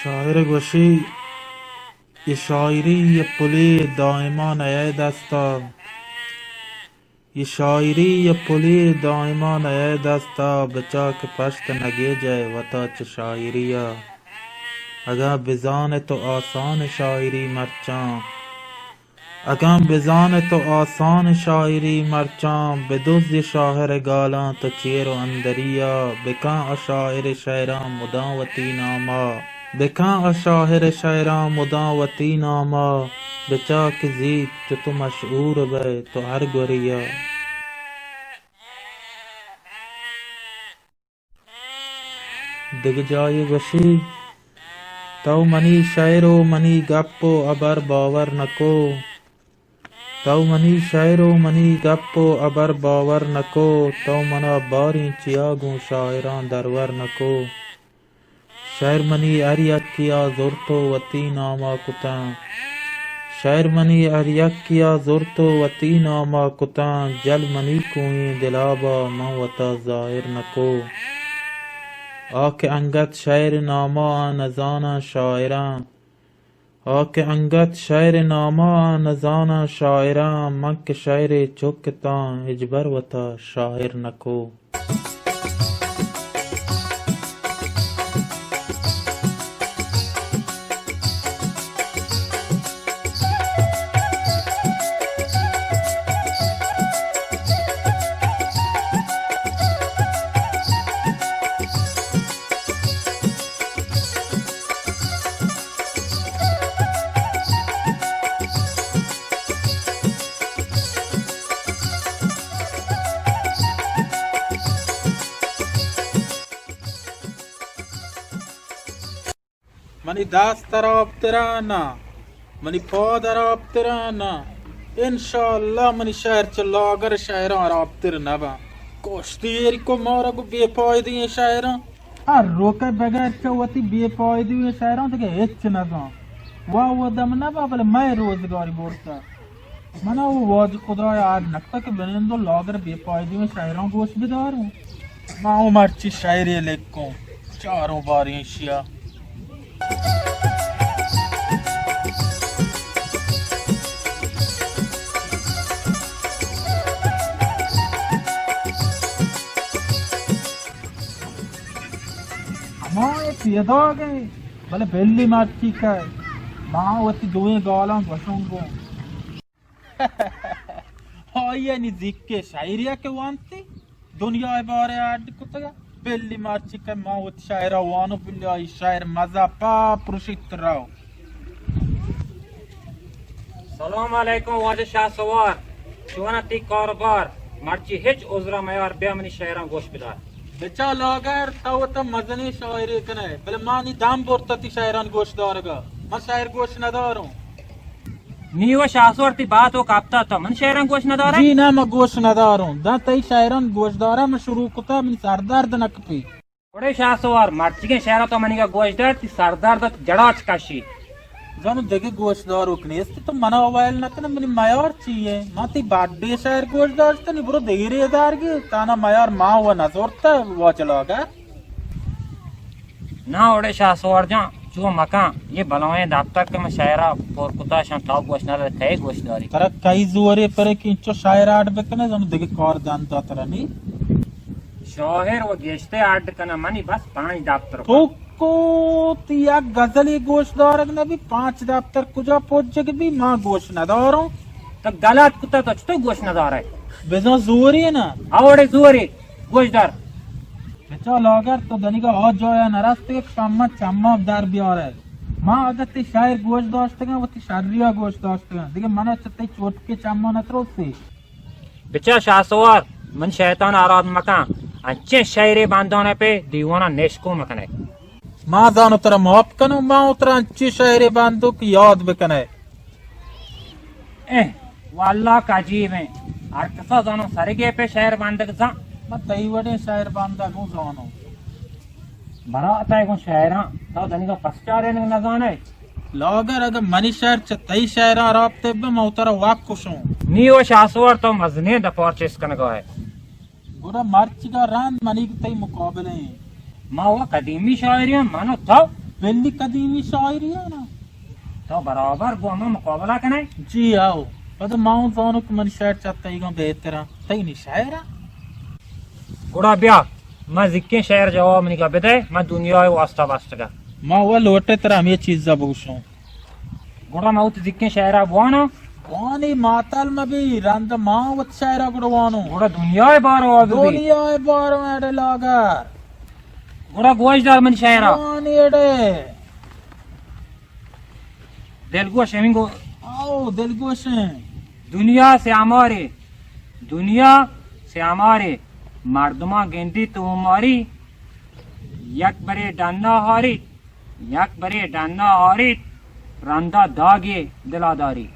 شاعر گوشی، یہ شاعری یہ پلی دائما نئے دستا، یہ شاعری یہ پلی دائما نئے دستا، بچا کہ پشت نگیجئے وتا چہ شاعریا۔ اگاں بزان تو آسان شاعری مرچاں، اگاں بزان تو آسان شاعری مرچاں، بدز یہ شاعر گالاں تو چیر و اندریا، بکن اشاعر شعراں مدام وتی ناما، بکن اشاعر شعراں مدام وتی ناما، بچا کہ زیت چو تو مشہور بئے تو ہر گوریا۔ دگہ جاہے گوشی، تو منی شعر و منی گپ و ہبر باور نکو، تو منی شعر و منی گپ و ہبر باور نکو، تو منا باریں چیا گوں شاعراں درور نکو۔ شعر منی ہر یکیا زرت و وتی ناما کتاں، شعر منی ہر یکیا زرت و وتی ناما کتاں، جل منی کوئیں دلابا من وتا ظاہر نکو۔ آ کہ انگت شعر ناما آ نزاناں شاعراں، آ کہ انگت شعر ناما آ نزاناں شاعراں، من کہ شعر چک تاں ہچبر وتا شاعر نکو۔ منی دست ہرابتر نہ، منی پاد ہرابتر نہ۔ انشاءاللہ منی شعر چہ لاگر شعراں ہرابتر نہ باں۔ گوشتی ایری کو مارا گو بے پائدی شعراں۔ ہر روکے بغیر چہ وتی بے پائدی شعراں دگہ ہچ نہ زان۔ وا و دم نہ با، بلے مئے روزگاری برتا۔ منا و واجہ خدایا آد نکتا کہ بنندو لاگر بے پائدی شعراں گوش بداروں۔ ما و مرچی شعرے لکھوں، چاروں باریں ایشیا۔ ہما اے پیداگ ایں، بلے بلی مرچی کئے، ما وتی دوئیں گالاں گوشوں گوں۔ آئی ء نزیک ء شاعری ء کہ وانتی، دنیا ء بارے ء اڈ کتگ ء بلی مرچی کہ ما وتی شاعر ء وانو، بلی آئی شاعر مزہ پا پروشیت رو۔ سلام علیکم واجہ شاہ سوار، چون تی کاروبار؟ مرچی ہچ عذر ء میار، بیا منی شاعراں گوش بدار۔ بچا لاگر، تو وتا مزنیں شاعرے کنئے، بلے ما نی دم برتہ تی شاعران گوش دارگا۔ من شاعر گوش نداروں۔ نی و شاہ سوار تی بات و کپتا، تو من شاعران گوش ندارے؟ جی نہ، من گوش نداروں۔ داں تئی شاعران گوش دارا من شروع کتا، منی سردرد نہ کپی۔ گڑے شاہ سوار، مرچیگیں شاعرا تو منیگا گوش دار، تی سردرد جڑاچ کشی۔ زانو دگہ گوش داروک نیست، تو منا ویل نہ کن، منی میار چی اے؟ ما تی بڈے شاعر گوش داشتنی، برو دگرے دارگی، تانا میار ما و نزورتا واجہ لاگر۔ نا اوڑے شاہ سوار جان، چو مکان، یہ بلویں دفتر کہ من شاعرا پر کتا شان تو گوش نہ دارے، کئے گوش داری؟ ترا کئی زورے پرے کہ انچو شاعر آڈ بکنے، زانو دگہ کار دندا ترا نی۔ شاعر و گیشتے اڈ کناں، منی بس پانچ دپتر۔ تو کو تی یک غزلی گوش دارگ نبی، پانچ دپتر کجا پجگ بی، ما گوش نداروں۔ تو غلط کتا، تو چطور گوش ندارے؟ بزاں زوری نا۔ اوڑے زوری، گوش دار۔ بچا لاگر، تو دنیگا آ جایا نرستے کہ پما چما در بیارے۔ ما اگہ تی شاعر گوش داشتگاں، وتی شریا گوش داشتگاں۔ دیگہ منا چہ تی چوٹکے چما نتروسی۔ بچا شاہ سوار، من شیطان آراد مکن، انچیں شعرے بندانے پہ دیوانا نشکو مکنے۔ ما زانو ترا معاف کنو، ما ترا انچیں شعرے بندو کہ یاد بکنے۔ اے، واللہ کہ عجیب ایں۔ ہر کسا زانو سرگے پہ شعر بندگ زان۔ من تئی وڑیں شعر بندگ ہوں زانو۔ برا تئی گوں شعراں، تو دنیگا پس چارینگ نزانے۔ لاگر اگہ منی شعر چہ تئی شعراں رابطے بہ، من ترا واک کشوں۔ نی و شاہ سوار تو مزنیں دپار چست کنگا ہے۔ گڑا مرچگا رند منیگ تئی مقابلہ ایں۔ ما و قدیمی شاعری ہم من و تو۔ بلی قدیمی شاعری ہے نا۔ تو برابر گوں ہما مقابلہ کنے؟ جی آؤ۔ پدا ما اوں زانو کہ منی شعر چہ تئیگاں بہتر اَں۔ تئی نی شعر اَں۔ گڑا بیا، ما زکیں شعر جواب منی کا بدے، ما دنیا ءِ واسطہ بستگا۔ ما وہ لوٹے ترا ہمے چیزا بگوشوں۔ گڑا ما وت زکیں شعرا بواناں۔ بوانی ماتل مبی، رند ما وت شعرا گڑا وانوں۔ گڑا دنیا ءِ باروا ببی۔ دنیا ءِ باروا اڑے لاگر۔ گڑا گوش دار منی شعرا۔ بوانی اڑے۔ دلگوش ہمیں گو۔ آؤ، دلگوش ہیں۔ دنیا سیامارے، دنیا سیامارے، مردماں گندی تو ماری، یک برے ڈنا ہاری، یک برے ڈنا آریت، رندا داگے دلا داری۔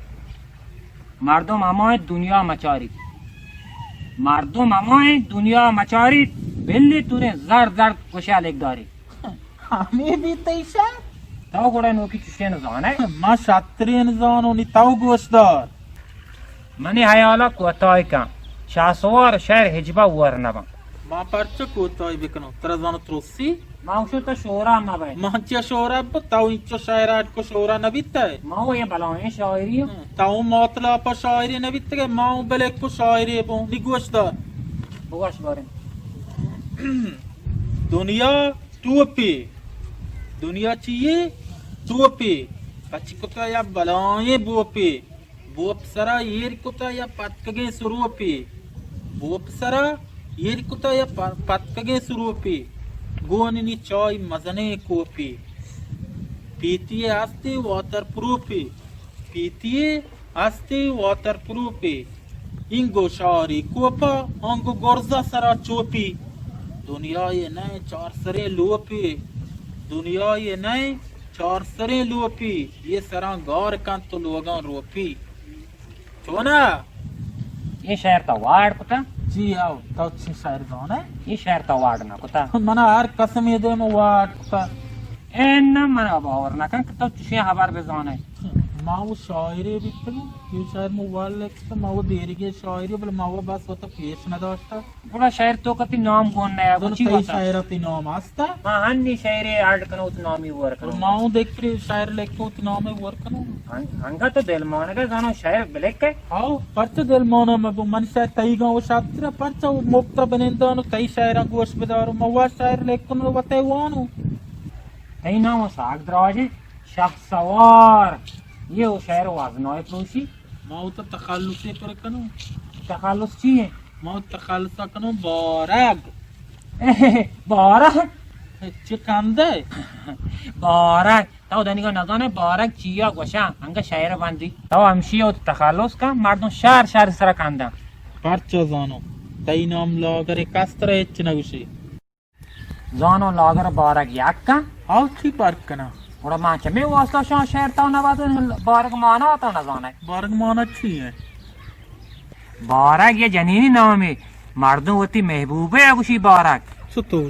مردم ہمائیں دنیا مچاریت۔ مردم ہمائیں دنیا مچاریت، بلی توریں زرد زرد گوشالک داری۔ ہمے بیت تئی شعر؟ تو گڑا نوکی چشیں زانے؟ ما شتریں زانوں، نی تو گوش دار۔ منی ہیالا کوتاہی کن، شاہ سوار شعر ہچبا ور نباں۔ ما پرچہ کوتاہی بکنوں؟ ترا زانو ترسی؟ ما گوشوں تو شورا مبئے۔ ما چیا شورا بہ، تو انچو شعر اڈ کو شورا نبیتئے۔ ما وہ یہ بلائیں شاعری ہوں۔ تو مطلب پہ شاعری نبیتگے، ما اوں بلے کو شاعری بوں۔ نی گوش دار۔ بگوش باریں۔ دنیا ٹوپی۔ دنیا چیے؟ ٹوپی۔ پچ کتا یا بلائیں بوپی۔ بوپ سرا ایر کتا یا پتکگیں سروپی۔ بوپ سرا ایر کتا یا پ-، پتکگیں سروپی۔ گون نی چای مزنیں کوپی۔ پیتی ہستی واتر پروپی۔ پیتی ہستی واتر پروپی۔ اینگو شاری کوپا، آنگو گرزا سرا چوپی۔ دنیای نئے چار سریں لوپی۔ دنیای نئے چار سریں لوپی، یہ سراں گار کنت و لوگاں روپی۔ چونا؟ یہ شعر تو وارڈ کتا؟ جی آؤ، تو چی شعر زانے؟ یہ شعر تو وارڈ نہ کتا؟ منا ہر قسم یہ دیم وارڈ کتا۔ اے نہ، منا باور نہ کن کہ تو چشیں خبر بزانے۔ ما وہ شاعرے بیتگوں، یہ شعر مو وال لکھتا، ما وہ دیرگے شاعرے، بل ما وہ بس وہ تو پیش نہ داشتا۔ گڑا شعر تو کتی نام گون نیا، گون چی تئی وتا؟ شعر تی نام ہستا؟ ما ہنی شعرے اڈ کنو تو نامی ور کنو۔ ما اوں دیکھ شعر لکھو تو نام ور کنو۔ ہن-، ہنگا تو دل مانگا زانو شعر بلکے۔ ہاو، پرچہ دل مانا مبو، من شعر تئی گاں وہ شاترا، پرچہ وہ مفتا بنندانو تئی شعراں گوش بدارو، ما وا شعر لکھنو وتے وانو۔ تئی نام ساگ دراجے، شاہ سوار۔ یہ وہ شعر وزنائے پروشی۔ ما وتا تخلصے پر کنو۔ تخلص چی ہے؟ ما تخلص کنو بارگ۔ بارگ؟ چی کندے؟ بارگ۔ تو دنیگا نزانے بارگ چیا گوشا؟ انگا شعر بندی۔ تو ہمشی وتا تخلص کن، مردم شہر شہر سرا کندن۔ پرچا زانو؟ تئی نام لاگرے کستر ہچ نگوشی۔ زانو لاگر بارگ یک کن۔ ہاو چی پرک کناں؟ گڑا من چمے واسطہ شان شعر تو نہ بزن، بارگ مانا تو نہ زانے۔ بارگ مانا چی ہے؟ بارگ یہ جنینی نامے، مردم وتی محبوبے گوشی بارگ۔ چو تو؟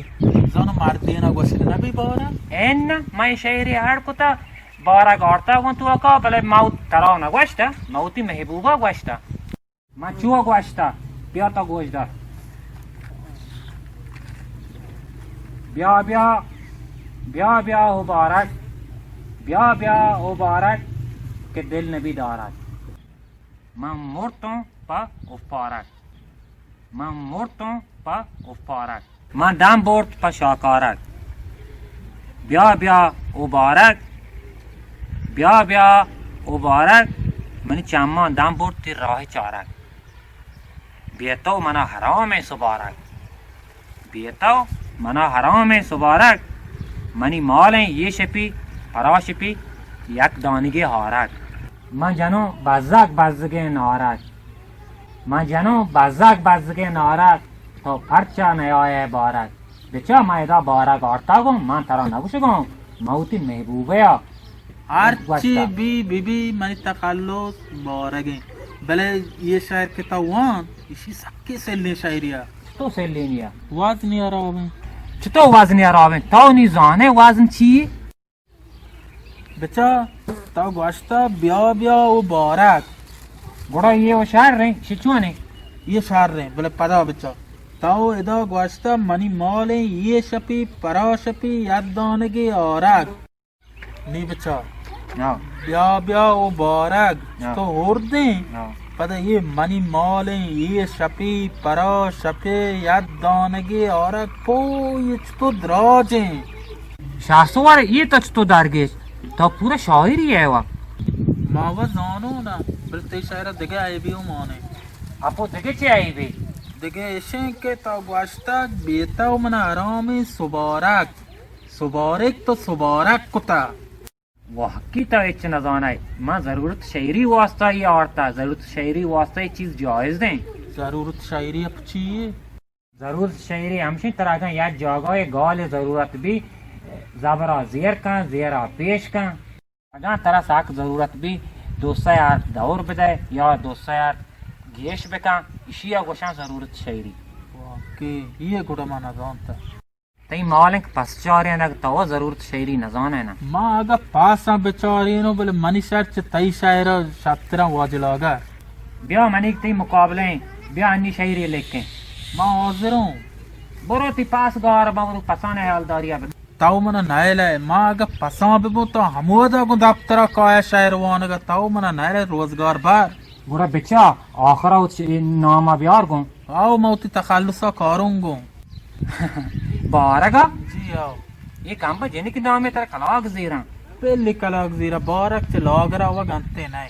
زانو مردین گوشی نہ بی بارگ؟ این من شعری ہڑ کتا، بارگ آرتا گون تو کا، بلے ما ترا نہ گوشتا، ما وتی محبوبا گوشتا۔ من چو گوشتا، بیا تو گوش دار۔ بیا، بیا، بیا، بیا او بارگ، بیا، بیا او بارگ کہ دل نبی دارگ۔ من مرتوں پہ اوپارگ، من مرتوں پہ اوپارگ۔ من دم برت پہ شاکارگ۔ بیا بیا او بارگ، بیا بیا او بارگ، منی چماں دم برت تی راہ چارگ۔ بے تو منا حرامیں سبارگ، بے تو منا حرامیں سبارگ، منی مالیں یہ شپی پرا شپی یک دانگے ہارگ۔ من جنوں بزگ بزگیں نارگ، من جنوں بزگ بزگیں نارگ، تو پرچا نیائے بارگ؟ بچا من ادا بارگ آرتاگوں، من ترا نگوشگوں، من وتی محبوبے ءَ ہرچی گوشتہ۔ بی، بی بی، منی تخلص بارگیں۔ بلے یہ شعر کہ تو وان، اشی سکے سلیں شاعری ءَ۔ تو سلینی ءَ؟ وزنی ءَ راویں۔ چتو وزنی ءَ راویں؟ تو نی زانے وزن چی؟ بچا، تو گوشتہ بیا بیا او بارگ۔ گڑا یہ و شر ریں، شچونے؟ یہ شر ریں، بلے پدا بچا۔ تو ادا گوشتہ منی مالیں یہ شپی پرا شپی یک دانگے آرگ۔ نی بچار۔ ہاں۔ بیا بیا او بارگ، ہاں۔ تو ہردیں۔ ہاں۔ پدا یہ منی مالیں، یہ شپی پرا شپے یاد دانگے آرگ پو یہ چتو دراجیں۔ شاہ سوار، یہ تو چتو درگیش؟ تو پورا شاعری ہے وا۔ ما و زانو نا، بل تی شاعرہ دگہ عیبی و مانے۔ اپو دگہ چی عیبی؟ دگہ اشیں کہ تو گوشتگ بیتو منا حرامیں سبارگ۔ سبارگ تو سبارگ کتا۔ واقعی تو ہچ نزانئے۔ من ضرورت شعری واسطہ یہ آرتا، ضرورت شعری واسطہ یہ چیز جائز دیں۔ ضرورت شعری اپ چی ہے؟ ضرورت شعری ہمشی طرح اگاں یک جاگہ گال ضرورت بی، زبرا زیر کن، زیرا پیش کن۔ اگاں ترا سک ضرورت بی، دو سئے ہرف دور بدئے یا دو سئے ہرف گیش بکن، اشیا گوشاں ضرورت شعری۔ واقعی، یہ گڑا من نزانتا۔ تئی مالک پس چارینگ، تو ضرورت شعری نزانئے نا؟ ما اگہ پاساں بچارینوں، بلے منی شعر چہ تئی شعر شتراں واجہ لاگر۔ بیا منیگ تئی مقابلہ ایں، بیا انی شعری لکھیں۔ ما حاضر ہوں۔ برو تئی پاس گار، ما برو پسان حیال داری اب۔ تو منا نئیلئے، ما اگہ پسان ببوں تو ہمودا گوں دپترا کایا شعر وانگا، تو منا نئیلئے روزگار بر۔ گڑا بچا، آخرا وت ناما بیار گوں۔ آؤ، ما وتی تخلصا کاروں گوں۔ بارگا؟ جی آؤ۔ یہ کمبا جنک نامے ترا کلاگ زیراں۔ پہلی کلاگ زیرا، بارگ چہ لاگرا و گنتے نئے۔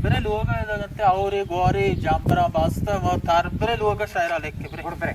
برے لوگا ادا گنتے، اور گوارے جامبرا باستا و تر، برے لوگا شاعرا لکھے، برے۔ گڑا برے۔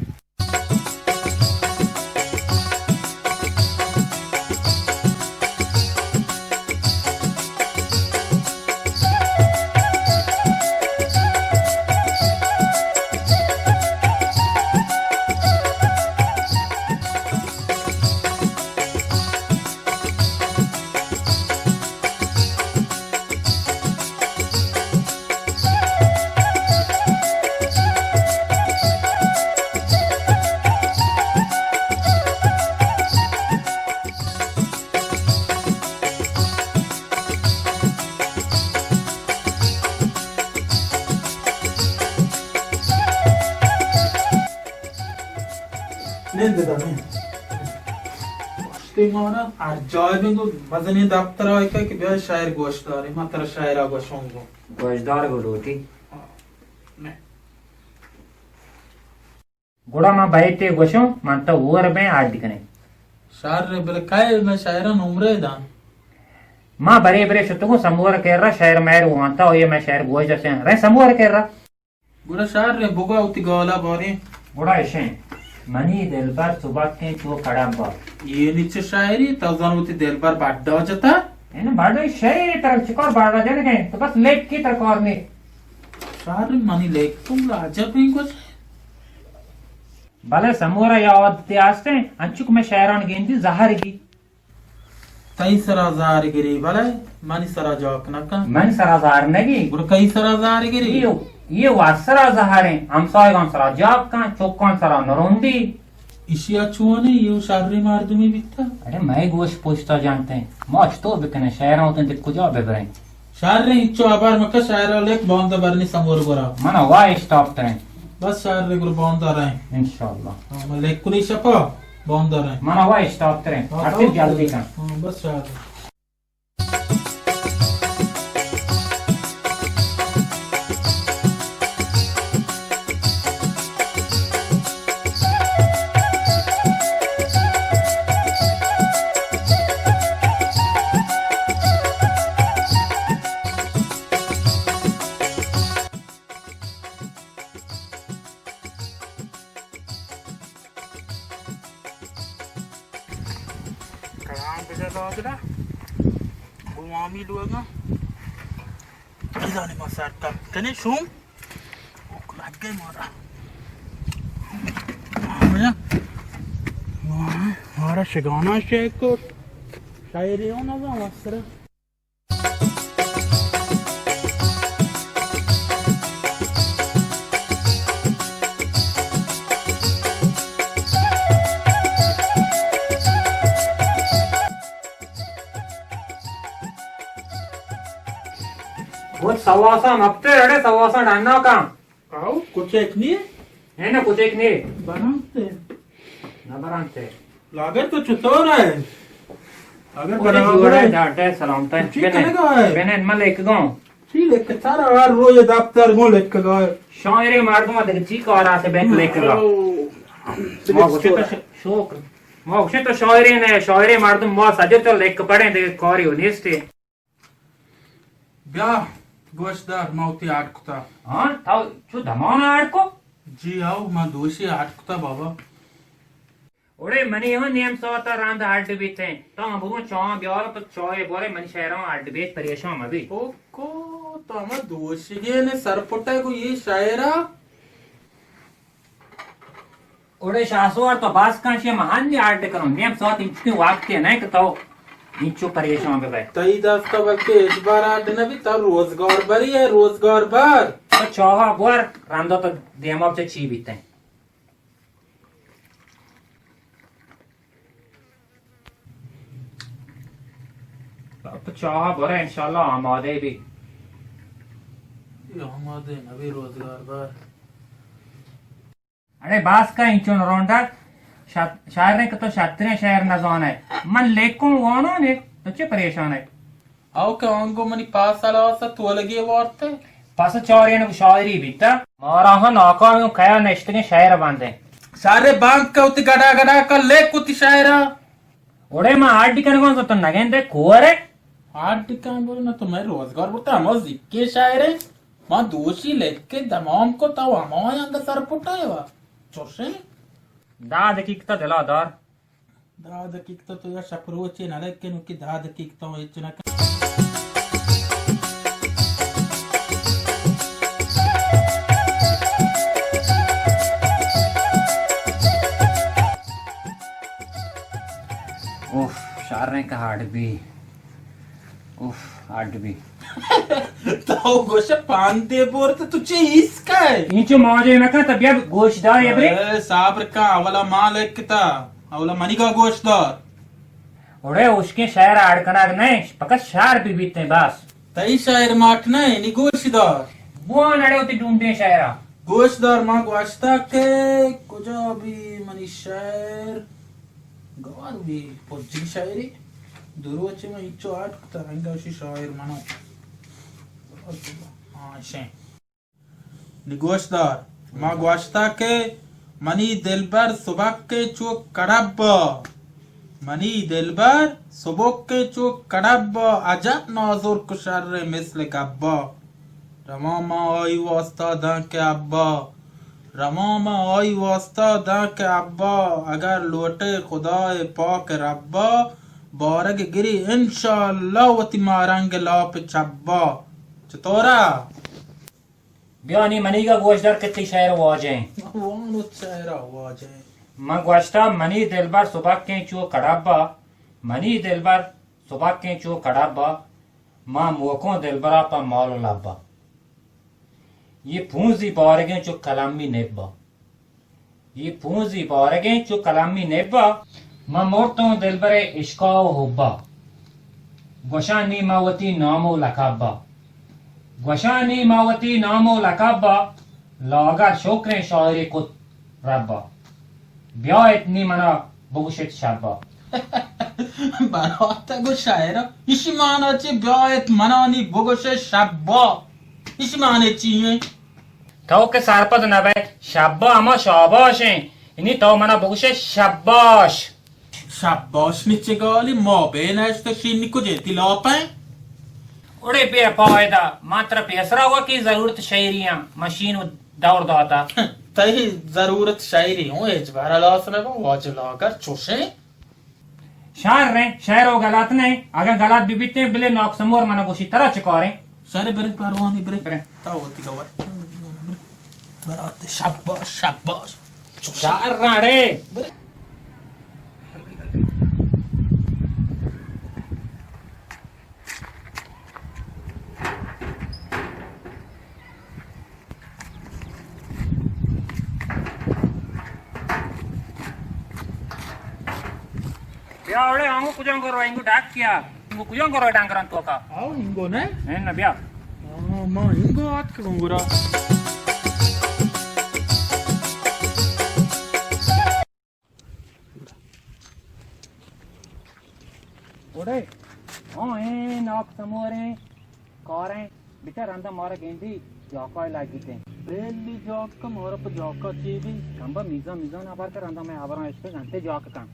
نند دا، نند۔ گوشتے مانا ہر جای بیں گو مزنیں دپتر آئی کہ بیا شاعر گوشدارے، ما ترا شاعرا گوشوں گو۔ گوشدار گو لوٹی۔ ہاں، نہ۔ گڑا ما بیتے گوشوں، من تو اور بیں آڈ کنیں۔ شر، بلے کئے میں شاعران عمرے دان۔ ما برے برے شتگوں سمور کرا شاعر مہر وانتا، او یہ میں شاعر گوش دسیں۔ رے سمور کرا۔ گڑا شر بگا وتی گالا باریں۔ گڑا اشیں، منی دلبر سبکیں چو کڑمبا۔ یہ نیچے شاعری، تو زان وتی دلبر بڈا جتا؟ این بڈا شاعری تر چکار بڈا جنگیں؟ تو بس لیک کی تر کار نہیں۔ شر منی لیک تم عجب ہیں کچھ۔ بلے سمورا یا عادتے آستیں، انچک میں شاعران گیندی زہر گی۔ تئی سرا زہر گری، بلے منی سرا جاک نہ کن۔ منی سرا زہر نہ گی۔ گڑا کئی سرا زہر گری؟ یہ، یہ واسرا زہر ہیں، ہمسایگان سرا جاک کن، چوکان سرا نروندی۔ اشیا چونے، یہ شری مردمی بیتا۔ ارے میں گوش پوشتا جانتے ہیں، ما اچ تو بکنے، شاعران ہوتے ہیں، کجا ببریں؟ شر انچو ہبر مکن، شاعرا لیک باندا برنی سمور گورا۔ من وا اشتاپ تریں۔ بس شر گور باندا رہیں۔ انشاءاللہ۔ ہاں، من لیک کلی شپا باندا رہیں۔ من وا اشتاپ تریں۔ ہاں، ہر چیز جلدی کن۔ ہاں، بس شر۔ کلام بجا لوگ دا، گوامی لوگا۔ بزانے ما سر کپ کنے شوم۔ لگ گئے مارا۔ مارا شگانا شیک کو۔ شاعری ہوں نہ واسرا۔ گوت سواسا مپتے، اڑے سواسا ڈنا کن۔ آؤ، کچک نیے؟ ہے نا، کچک نیے۔ برانتے۔ نہ برانتے۔ لاگر تو چطور ہے؟ اگر اوہ برابر جوڑا ہے۔ ڈاکٹر سلامت ہے۔ چی بنن۔ کنگا ہے؟ بنن، من لکھگاں۔ چی لکھتا؟ سارا ہر روز دفتر گوں لکھگا ہے۔ شاعر مردم دگہ چی کار آتے بنت لکھگا۔ او۔ ما گوشے تو ش-، شکر۔ ما گوشے تو شاعرے نہ، شاعر مردم ما سجے تو لکھ پڑھیں دگہ کاری و نیستے۔ بیا، گوش دار، ما وتی آرڈ کتا۔ ہاں، تو چو دمان آرڈ کو؟ جی ہاؤ، ما دوشی آرڈ کتا بابا۔ اوڑے منی ہم نیم ساعت رند آرڈ بیتیں۔ تو ہم برو چاہ بیار، تو چاہ بورے منی شاعراں آرڈ بیت، پریشان مبی۔ او کو، تو ہم دوشگے نے سرپٹے کو یہ شاعرہ۔ اوڑے شاہ سوار تو باز کن شے مہان نی آرڈ کروں۔ نیم ساعت انچکیں وقت ہے نہ کہ تو انچو پریشان بہ بئے۔ تئی دستا بلکہ ہچ بار آرڈ نہ بی، تو روزگار بری ہے، روزگار بر۔ تو چاہا بور، رندا تو دیما بچے چی بیتیں۔ تو چاہا بور انشاءاللہ آمادہ بی۔ یہ آمادہ نہ بی روزگار بر۔ اڑے باز کا انچون رونڈک شا-، شاعر نے کہ تو شتریں شاعر نہ زانے۔ من لیکوں وانو نے، تو چے پریشان ہے؟ او کہ آنگو منی پاس الاس تولگے وارتے۔ پس چارین شاعری بیتا۔ مارا ہاں ناکام ہوں کیا نشتگیں شاعر بندے۔ سارے بانک کا اتی گڑا گڑا کا لیک اتی شاعرا۔ اوڑے ما آڈی کنگوں تو نگندے کورے۔ آڈی کن بول نہ تو میں روزگار بوتا ہمو زکی شاعرے۔ ما دوشی لکھ کے دمام کو تو ہمو آیاں دا سر پٹائے وا۔ چوشے۔ دا دقیقتا دلا دار۔ دہ دقیقہ تو یا شپ روچے نہ لکن کہ دہ دقیقہ تو ہچ نہ کن۔ اوف، شاریں کہ ہاڈ بی۔ اوف، ہاڈ بی۔ تو گوشہ پاندے بورت، تو چے ایس کئے؟ اینچو ماجے نہ کن، تو بیا گوش دار یا برے۔ اے، صبر کن، اولا ما لکھتا، اولا منی گا گوش دار۔ اوڑے اشکیں شعر آڑ کنگ نہ، پکا شعر بہ بیتیں بس۔ تئی شعر ماٹ نہ، نی گوش دار۔ بوان اڑے وتی ڈونڈیں شعرا۔ گوش دار، ما گوشتا کہ کجا بی منی شعر، گوار بی پجی شاعری، دو روچ من ہچو آٹ کتا، انگا اشی شاعر منو۔ ہاں، شیں۔ نی گوش دار، ما گوشتا کہ منی دلبر سبکیں چو کڑب، منی دلبر سبکیں چو کڑب، عجب نازرک شر مثل گبا۔ رواں ما آئی واستا داں کہ ابا، رواں ما آئی واستا داں کہ ابا، اگر لوٹے خدائے پاک ربا، بارگ گری انشاءاللہ وتی مارنگ لاپ چبا۔ چطورا؟ بیا نی منیگا گوش دار کہ تئی شعر واجہ ایں۔ وانت شعر واجہ ایں۔ من گوشتا منی دلبر سبکیں چو کڑبا، منی دلبر سبکیں چو کڑبا، ما موکوں دلبرا پہ مال و لبا۔ یہ پونزی بارگیں چو قلمی نبا۔ یہ پونزی بارگیں چو قلمی نبا، من مرتوں دلبرے عشقا و حبا۔ گوشاں نی ما وتی نام و لقبا۔ گوشاں نی ما وتی نام و لقبا، لاگر شکریں شاعری کت ربا۔ بیایت نی منا بگوشت شبا۔ برات گو شاعرا، ایشی مانا چی؟ بیایت منا نی بگوشت شبا۔ ایشی مانا چی ایں؟ تو کہ سرپد نہ بئے، شبا ہما شاباش ایں، یعنی تو منا بگوشے شباش۔ شباش نی چگالی، ما بے نشت شینی کجے تئی لاپ ایں؟ اڑے بے فائدہ، ما ترا پیسرا ہوا کہ ضرورت شعری ایں، مشین و دور داتا۔ تئی ضرورت شعری ہوں، ہچ بر لاس نہ بو، واجہ لاگر چوشیں۔ شر ایں، شعر و غلط نہ ایں، اگاں غلط بہ بیتیں، بلے ناکسمور منا گوشی، ترا چہ کاریں؟ شر بریں، پرواہ نی، بریں۔ بریں۔ تا وتی گور۔ برات، شاباش، شاباش۔ شر ایں۔ بیا اڑے آنگو کجام کرو، اینگو ڈاک کیا؟ اینگو کجام کرو ڈانگران توکا؟ آو اینگو نے؟ ہیں نہ بیا۔ ہاں، ما اینگو آت کہ گنگرا۔ اڑے، ہاں، اے ناک سموریں کاریں، بچار رندا مارا گندی جاکا لگیتے۔ بیلی جاکا مارا پہ جاکا چی بی؟ کمبا میزان میزان ہبر کر، رندا میں ہبراں اشتے گنتے جاکا کن۔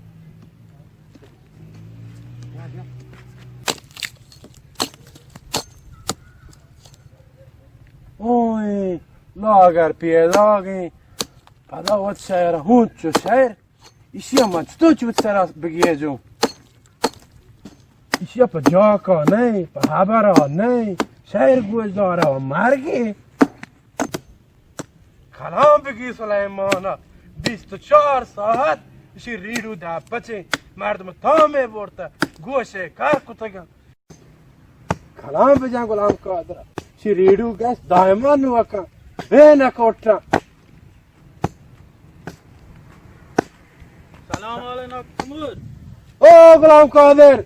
اوئے، لاگر پیداگیں، پدا وت شہر ہوں چو شہر۔ ایشی ءَ من چطور چہ وتی سرا بگیجوں؟ ایشی ءَ پہ جاکا نئے، پہ ہبرا نئے، شہر گوشدارا و مرگے۔ کلام بگی سلیمان ءَ، بیست و چار ساعت ایشی ریڈو دپ پچیں، مردم تامے برتہ، گوشے کار کتگاں۔ کلام بجن غلام قادر، چی ریڈو گشت دائما نوکا، اے نہ کوٹا۔ سلام علیکم ناک سمور۔ او غلام قادر،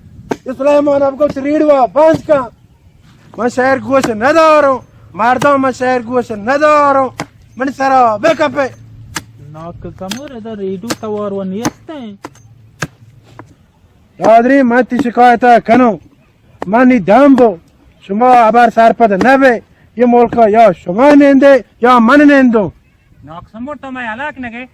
اے سلیمان اب کو ریڈو بند کن۔ من شہر گوش نداروں، مردم من شہر گوش نداروں، من سرا بکپے۔ ناک سمور، ادا ریڈو توار و نیستیں۔ برادری، من تی شکایت ءَ کنوں۔ من نی دم بو، شما ہبر سرپد نہ بے۔ یہ ملک ءَ یا شما نندے یا من نندوں۔ ناک سمور، تو میں ہلاک نہ گئے۔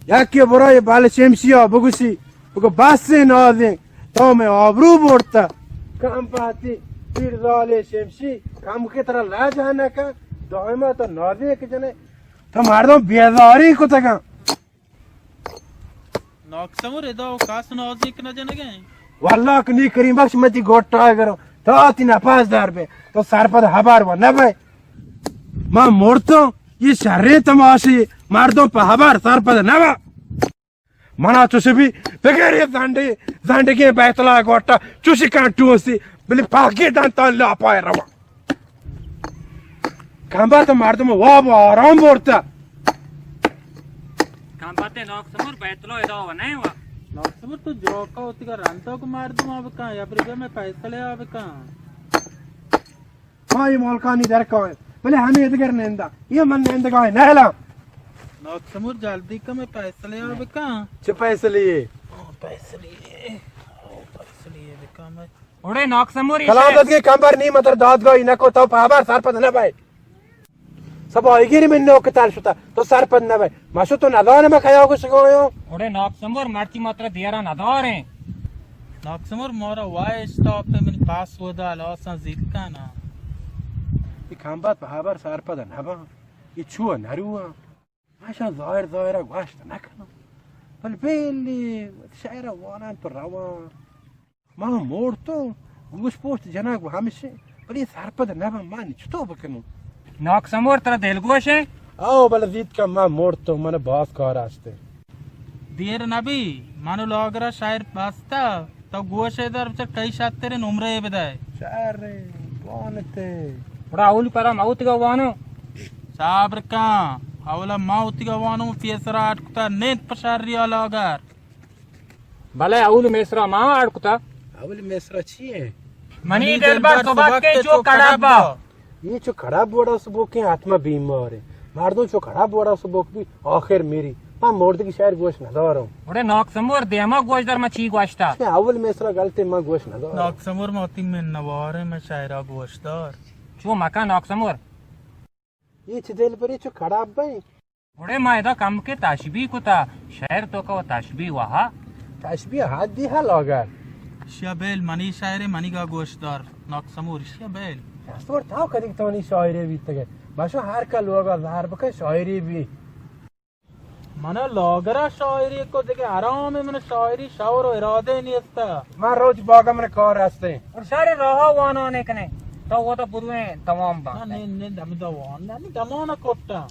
یکی برو یہ بال شمشی ءَ بگوشی، بگو بس نازیں، تو میں آبرو برتا۔ کم پاتی پیر زالے شمشی، کم کے ترا لاج نہ کن، دائما تو نازیں کہ جنے، تو مردم بیزاری کتگاں۔ ناک سمور، ادا و کس نازیک نہ جنگیں۔ واللہ کہ نی کریم بخش متی گوٹا گرو، تو آتی نپاس دار بے، تو سرپد ہبر و نہ بے۔ ما مرتوں، یہ شریں تماشے، مردم پہ ہبر سرپد نہ با۔ منا چوش بی، بگر یہ زنڈے، زنڈگیں بیت اللہ گوٹا، چوشی کن ٹوسی، بلی پاکی دنتان لاپائے رواں۔ کمبخت مردم واب و آرام برتہ۔ کمبخت ناک سمور، بیت اللہ ادا و نہ وا۔ ناک سمور، تو جوکا ہوتی کا رندا کو مردم آ بکن، یا پھر میں فیصلے آ بکن۔ ہاں، یہ ملکانی در کا ہے۔ بلے ہمیں ادگر نندا۔ یہ من نندگاہ نہلا۔ ناک سمور، جلدی کا میں فیصلے آ بکن۔ چه فیصلے؟ آ، فیصلے۔ آ، فیصلے بکن میں۔ اوڑے ناک سمور، کلام داد کے کمبر نی متر دادگاہی نکو، تو پہ ہبر سرپد نہ بئے۔ سب آئیگیری من نوک تال شتا، تو سرپد نہ بئے۔ ما شو تو نزانے ما کیا گوش گویو۔ اوڑے ناک سمور، مرچی ما ترا دیرا نداریں۔ ناک سمور، مارا وای اشتاپ من پاس ودا لاساں زیکانا۔ یہ کمبخت پہ ہبر سرپد نہ با۔ یہ چو نروا۔ ما شان ظاہر ظاہر گوشت نہ کناں۔ بل بیلی شہر وانان تو روان۔ ما مرتوں، گوش پوشت جنگ و ہمشے، بلے سرپد نہ بن، من چطور بکنوں؟ ناک سمور، ترا دلگوش ایں؟ او، بلے زیت کن، من مرتوں، من باز کار ہستے۔ دیر نبی، من لاگرا شہر بستا، تو گوشے در بچار کئی شتر نمرے بدے۔ شہر بانتے۔ گڑا اولی پدا موتگا وانو۔ صبر کن، اولا موتگا وانو، پیسرا اٹکتا نیت پشاری لاگر۔ بلے اول مصرا ما اڑ کتا۔ اول مصرا چی ہے؟ منی دلبر سبک کے چو کڑبا۔ یہ چو کڑب وڑا سبوکیں، حتما بیمار ہے۔ مردم چو کڑب وڑا سبوک بھی آخر میری۔ من مردگی شعر گوش ندارم۔ اڑے ناک سمور، دیما گوش دار، من چی گوشتا؟ اول مصرا غلطی، من گوش ندارم۔ ناک سمور، ما تی من نوارے، من شعرا گوش دار۔ چو مکن ناک سمور۔ یہ چی دلبری چو کڑب بھائی؟ گڑے ما ادا کمکے تشبیہ کتا، شعر توکا و تشبیہ وہا۔ تشبیہ حدی ہا لاگر۔ شیا بیل، منی شاعرے منیگا گوش دار، ناک سمور، شیا بیل۔ دستور تاو کدی توانی شاعرے بیتگے۔ باشو ہر کا لوگا زہر بکن شاعری بی۔ منا لاگرا شاعری کو دگہ حرام، من شاعری شعور و ارادے نیستا۔ من روچ باگا من کار ہستے۔ اور شعر راہا وانا نے کنے۔ تو وہ تو برویں تمام بات۔ نہ، نہ، نہ، دم دا وان، نہ، نہ، دمانا کٹا۔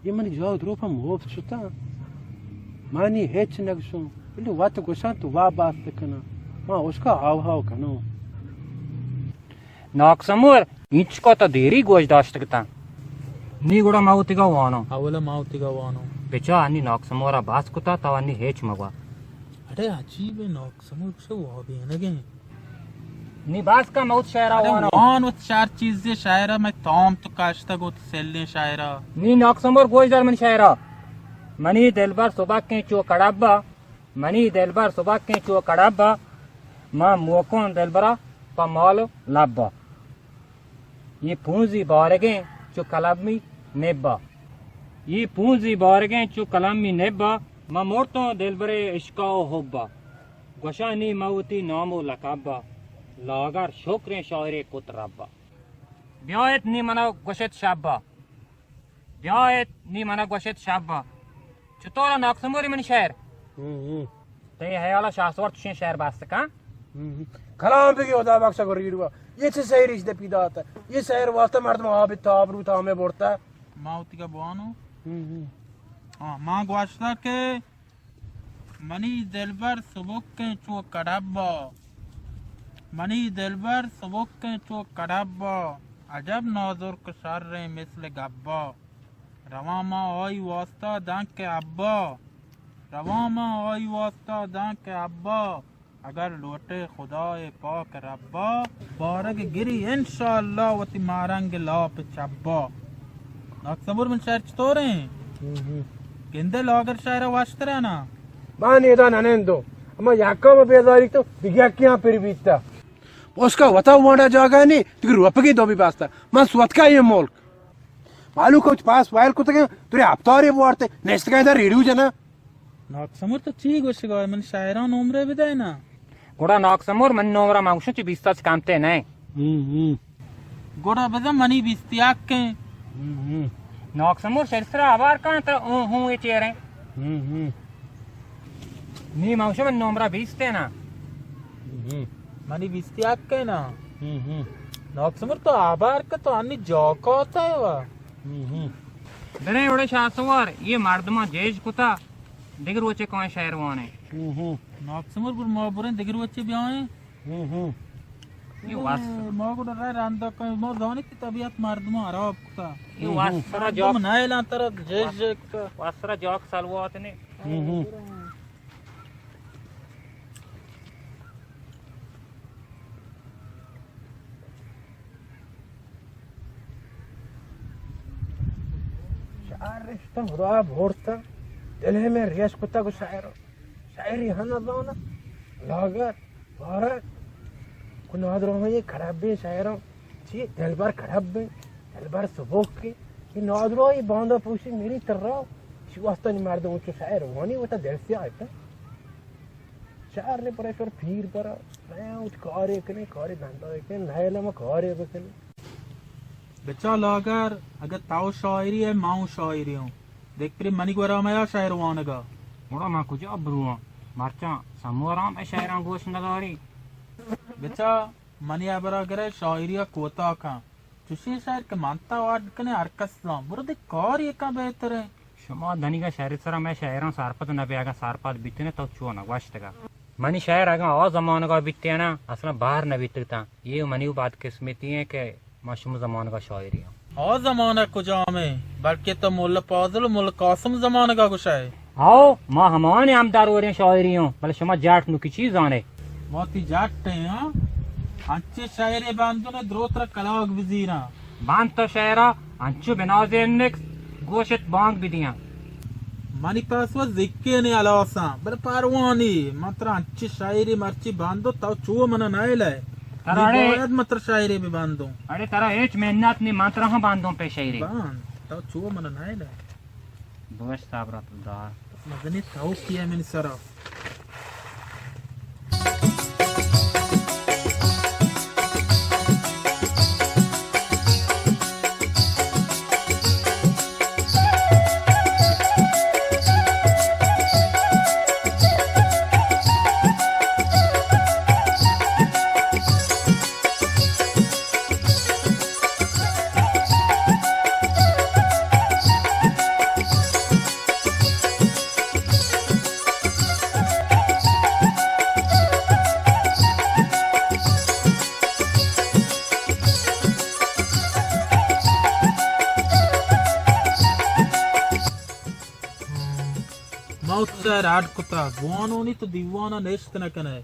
یہ منی جاہ دروپا مفت شتاں۔ منی ہچ نگشوں، بلے وت گوشاں تو وا باست کناں۔ ما اشکا ہاو ہاو کنوں۔ ناک سمور، اینچکا تو دیری گوش داشت کتاں۔ نی گڑا ما وتیگا وانوں۔ اولا ما وتیگا وانوں۔ بچا، انی ناک سمورا باز کتا، تو انی ہچ مگوا۔ اڑے عجیب ہے، ناک سمور گوشے وابینگیں۔ نی باز کا موت شعرا اڑے وانو۔ وان وت چار چیزے شاعرا، میں تام تو کاشتگ وت سلیں شاعرا۔ نی ناک سمور گوش دار من شاعرا۔ منی دلبر سبکیں چو کڑبا، منی دلبر سبکیں چو کڑبا، ما موکوں دلبرا پہ مال و لبا۔ یہ پونزی بارگیں چو قلمی نبا۔ یہ پونزی بارگیں چو قلمی نبا، ما مرتوں دلبرے عشقا و حبا۔ گوشاں نی ما وتی نام و لقبا، لاگر شکریں شاعرے کت ربا۔ بیایت نی منا گوشت شبا۔ بیایت نی منا گوشت شبا۔ چطور ناکسموری منی شعر؟ ہم، ہم۔ تئی حیالا شاہ سوار چشیں شعر بست کن؟ ہم، ہم۔ کلام بگی خدا بخش گو ریڈوا۔ یہ چه شعری دپی داتا؟ یہ شعر واسطہ مردم آب تابرو تامے برتا۔ ما وتی کا بوانو۔ ہم، ہم۔ ہاں، ما گوشتا کہ منی دلبر سبکیں چو کڑبا، منی دلبر سبکیں چو کڑبا، عجب نازرک شریں مثل گبا۔ رواں ما آئی واسطہ دانکہ ابا، رواں ما آئی واسطہ دانکہ ابا، اگر لوٹے خدائے پاک ربا، بارگ گری انشاءاللہ وتی مارنگ لاپ چبا۔ ناکسمور من شعر چطوریں؟ ہم، ہم۔ گندے لاگر شعر وشتر نا؟ من ادا ننندو، اما یکا ما بیزاری تو دگہ یکیاں پر بیتا۔ اس کا وتا وانڈا جاگہ نہیں، تک روپگی دو بھی باستا۔ من سوتکا یہ ملک۔ مالو کو پاس وائل کتگے، ترے اپتارے بوارتے، نشتگے در ریڈیو جنا۔ ناکسمور تو چی گوشگا ئے؟ من شاعراں نمرے بدئے نا۔ گڑا ناکسمور من نمرہ ما گوشوں چہ بیست ءَ چہ کمتے نہ۔ ہم، ہم۔ گڑا بزاں منی بیست یک ایں۔ ہم، ہم۔ ناکسمور شر سرا آوار کن ترا اوں ہوں اے چیریں۔ ہم، ہم۔ نی ما گوشوں من نمرہ بیست ایں نا۔ ہم، ہم۔ منی بیست یک ایں نا۔ ہم، ہم۔ ناکسمور تو آوار کن تو انی جاکاتا ئے وا۔ ہم، ہم۔ بریں وڑے شاہ سوار، یہ مردماں جیج کتا۔ دگہ روچے کائیں شعر وانیں۔ ہوں، ہوں۔ ناکسمور گڑا ما بریں دگہ روچے بیائیں۔ ہوں، ہوں۔ یہ واس- ما گڑا رہ رندا کائیں، ما زانی کہ طبیعت مردم خراب کتا۔ یہ ہوں، ہوں۔ واسرا مردم جاک نائلاں ترا جیش جیک کتا۔ واسرا جاک سلوات نے۔ ہوں، ہوں۔ شعر رشتہ خدا بھورتا، دل میں ریش کتا کو شاعر، شاعری ہن زانا، لاگر، بارک، کو نادرو یہ خراب بھی شاعروں، چی دلبر خراب بھی، دلبر سبوک کے، یہ نادرو یہ باندا پوشی میری ترا، شی واسطہ نہیں مردم چو شاعر وانی، وہ تا دل سیاہ ہے۔ شہر نے پریشور پیر پرا، نیا اچ کارے کنے، کارے دھندائے کنے، نیا لما کارے بکنے۔ بچا لاگر، اگہ تاو شاعری ہے، ماؤں شاعری ہوں۔ دیکھ پری منی گورا میا شاعر وانگا۔ گڑا ما کجا برواں؟ مرچاں سمورام اے شاعراں گوش نداری۔ بچا منی ابرا گرے شاعری کوتا کن۔ چوشیں شاعر کہ من تا اڈ کنے ہر کس زان، برو دے کار یکا بہتر ہے۔ شما دنیگا شاعری سرا مئے شاعراں سرپد نہ بے، اگاں سرپد بیتنے تو چو نہ گوشتگا۔ منی شاعر اگاں آ زمانگا بیتینا، اصلا بہر نہ بیتگتاں۔ یہ منی و بدقسمتی ہیں کہ ما شما زمانگا شاعری ہوں۔ آ زمانگ کجام ہے؟ بلکہ تو ملا فاضل و ملا قاسم زمانگا گوشائے۔ ہاؤ، ما ہمانے ہم دروریں شاعری ہوں، بلے شما جاٹ نوکی چیز آنے۔ ما تی جٹ ایں، ہاں؟ انچیں شاعرے بندن دروت را کلاگ بزیراں۔ بند تو شاعرا انچو بنازینک گوشت بانگ بدیاں۔ منی پاس و زکینے الاساں، بلے پروانی، من ترا انچیں شاعرے مرچی بندو تو چو من نائلے۔ ترا نی اڑے باید من ترا شاعرے ببندوں۔ اڑے ترا ہچ منت نی، من ترا ہم بندوں پہ شاعرے۔ بند، تو چو من نائلے۔ بوش صبر تو دار۔ مزنی توکی ہے منی سرا۔ ما ات شعر اڈ کتا، بوانونی تو دیوانا نشت نہ کنے۔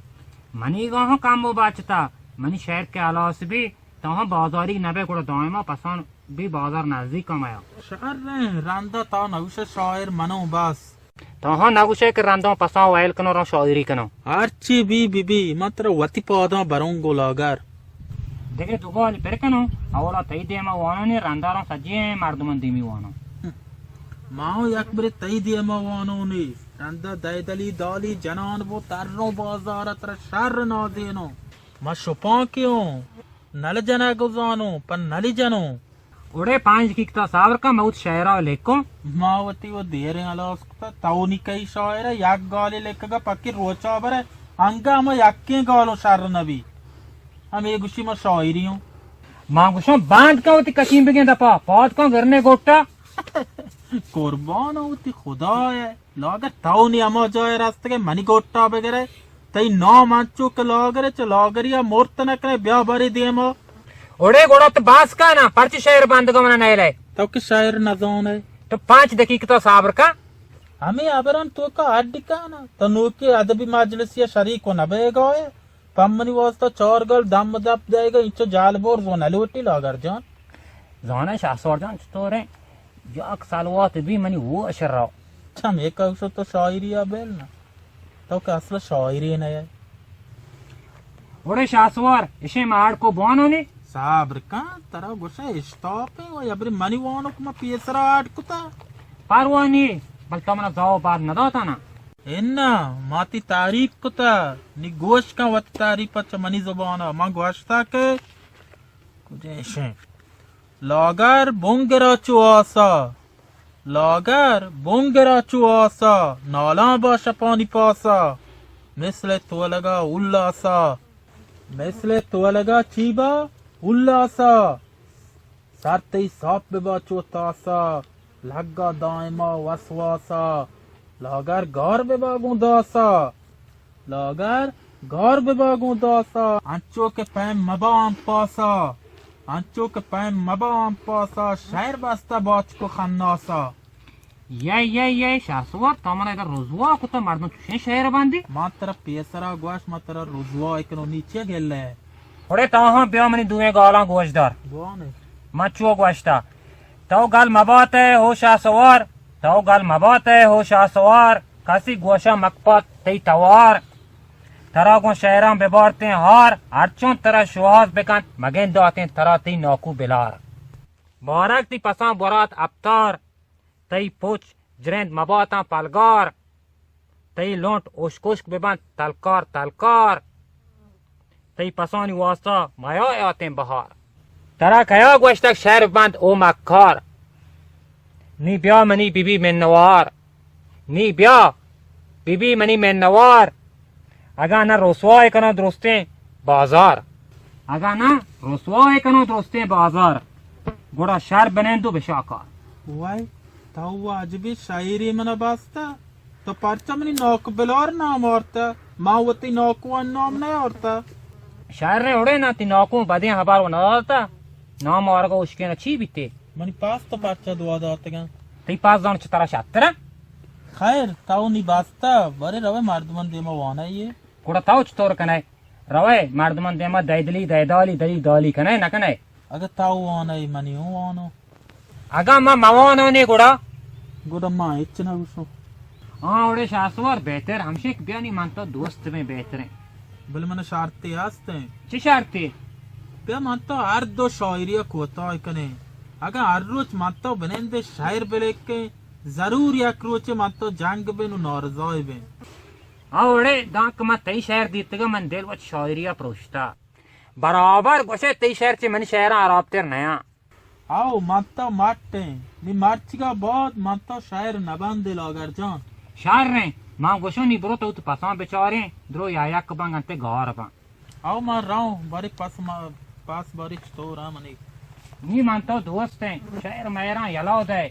منی گاہاں کم و بچتا، منی شعر کے ہلاس بی، تو ہم بازاری نبے گڑا دائما پسان بی بازار نزدیک ہم آیا۔ شعر رندا تا نوش شاعر منو بس۔ تو ہاں نہ گوشے کہ رنداں پساں ویل کنوں، راں شاعری کنوں۔ ہرچی بی بی بی، من ترا وتی پاداں بروں گوں لاگر۔ دگہ دو گالی پر کنوں، اولا تئی دیما وانوں نی، رندا راں سجیں مردماں دیمی وانوں۔ ما ہوں یک برے تئی دیما وانوں نی، رندا دئے دلی دالی جنان بو تروں بازار ترا شر نازینوں۔ ما شپاں کیوں، نل جنگ زانوں، پر نلی جنوں۔ اوڑے پانچ دقیقہ تا صبر کن، من وت شعرا لکھوں۔ ما وتی و دیریں ہلاس کتا، تو نی کئی شاعر ئے، یک گالے لکھگا پکی روچا برے، انگا ہما یکیں گالوں شر نبی۔ ہمے گوشی ما شاعری ہوں۔ ما گوشوں بند کن وتی کشیمبگیں دپا، پاد کن گرنے گوٹا۔ قربان وتی خدا ئے۔ لاگر تو نی ہما جاہ ء رستگ ئے منی گوٹا بگرے، تئی نام انچو کہ لاگر ئے، چہ لاگری ء مرت نہ کنے، بیا بری دیما۔ اوڑے گڑا تو باز کانا، پرچی شعر بندگا منا نیلے؟ تو کہ شعر نزانے۔ تو پانچ دقیقہ تو صبر کن۔ ہمے ہبران تو کا اڈ کانا، تو نوکی ادبی مجلسی ء شریک و نہ بیگا ئے۔ پہ منی واسطہ چار گل دم دپ دئیگا، اینچو جال بور زو نہ لوٹی لاگر جان۔ زانے شاہسوار جان چطوریں؟ یک سلوات بی منی ہوش را۔ چم یک گوشو تو شاعری ء بیل نہ۔ تو کہ اصل شاعری نہ ئے۔ اوڑے شاہسوار، اشیں ما اڈ کو بوانو نی؟ صبر کن، ترا گوشا اشتاپیں و یبری منی وانو کہ ما پیسرا اڈ کتا۔ پروا نی، بل تو منا زاو بار نداتا نا۔ انا، ما تی تعریف کتا، نی گوش کن وت تعریف چہ منی زبانا۔ ما گوشتا کہ کجا اشیں؟ لاگر بنگرا چو آسا، لاگر بنگرا چو آسا، نالاں با شپانی پاسا، مثل تولگا الاسا، مثل تولگا چی با الاسا، سر تئی ساپ ببا چو تاسا، لگا دائما وسواسا، لاگر گار ببا گوں داسا۔ لاگر گار ببا گوں داسا، انچو کہ پیم مبا ہم پاسا، انچو کہ پیم مبا ہم پاسا، شعر بستہ باچک و خناسا۔ یے، یے، یے، شہسوار، تو من ادا رسوا کتا، مردم چوشیں شعر بندی؟ من ترا پیسرا گوش، من ترا رسوا کنو، نی چے گلے؟ اڑے تو ہاں بیا منی دوئیں گالاں گوش دار۔ بوانے۔ من چو گوشتا، تو گل مبات ئے ہو شہسوار، تو گل مبات ئے ہو شہسوار، کسی گوشا مکپات تئی توار۔ ترا گوں شعراں ببارتیں ہار، ہرچون ترا شوہاز بکنت، مگنداتیں ترا تئی ناکو بلار۔ بارگ تئی پساں برات اپتار، تئی پچ جرند مباتاں پلگار۔ تئی لنٹ اشک اشک ببنت تلکار تلکار۔ تئی پسانی واستا میایاتیں بہار۔ ترا کیا گوشتگ شعر بند او مکار؟ نی بیا منی بی بی منوار۔ نی بیا بی بی منی منوار۔ اگاں نہ رسوائے کناں درستیں بازار۔ اگاں نہ رسوائے کناں درستیں بازار، گڑا شر بنند و بشاکار۔ وای، تو واجبی شاعری منا باستا۔ تو پرچا منی ناکو بلار نام آرتا؟ ما وتی ناکو نام نہ آرتا۔ شر اڑے نا، تی ناکو بدیں ہبر و نہ داتا۔ نام آرگا اشکینا چی بیتے؟ منی پاس تو پرچا دعا داتگاں؟ تی پاس زان چہ ترا شترا؟ خیر، تو نی باستا، برے روے مردمان دیما وانائیے۔ گڑا تو چطور کنئے؟ روئے مردمان دیما دئے دلی، دئے دالی، دلی دالی کنئے، نہ کنئے؟ اگہ تو وانئے، منی اوں وانو۔ اگاں ما موانو نے گڑا؟ گڑا ما ہچ نہ گوشو۔ ہاں، اوڑے شاہسوار بہتر ہمشک بیانی من تو دوست میں بہتریں۔ بل من شرطے ہستیں۔ چی شرطے؟ بیا من تو ہر دو شاعری کوتاہ کنیں۔ اگاں ہر روچ من تو بنندے شعر بلکیں، ضرور یک روچے من تو جنگ بین و نارضای بین۔ ہاں اوڑے، دانکہ من تئی شعر دیتگا، من دل وت شاعری ء پروشتا۔ برابر گوشے، تئی شعر چہ منی شعراں حرابتر نیاں۔ ہاو، من تو مٹ ایں۔ نی مرچگا بعد من تو شعر نبندے لاگر جان۔ شر ایں، من گوشوں نی برو تو تو پساں بچاریں، درو یا یک بنگ انتے گار بن۔ او من رؤں، بارے پس ما-، پس بارے چطور آ منی؟ نی من تو دوست ایں، شعر مہراں یلا دئے،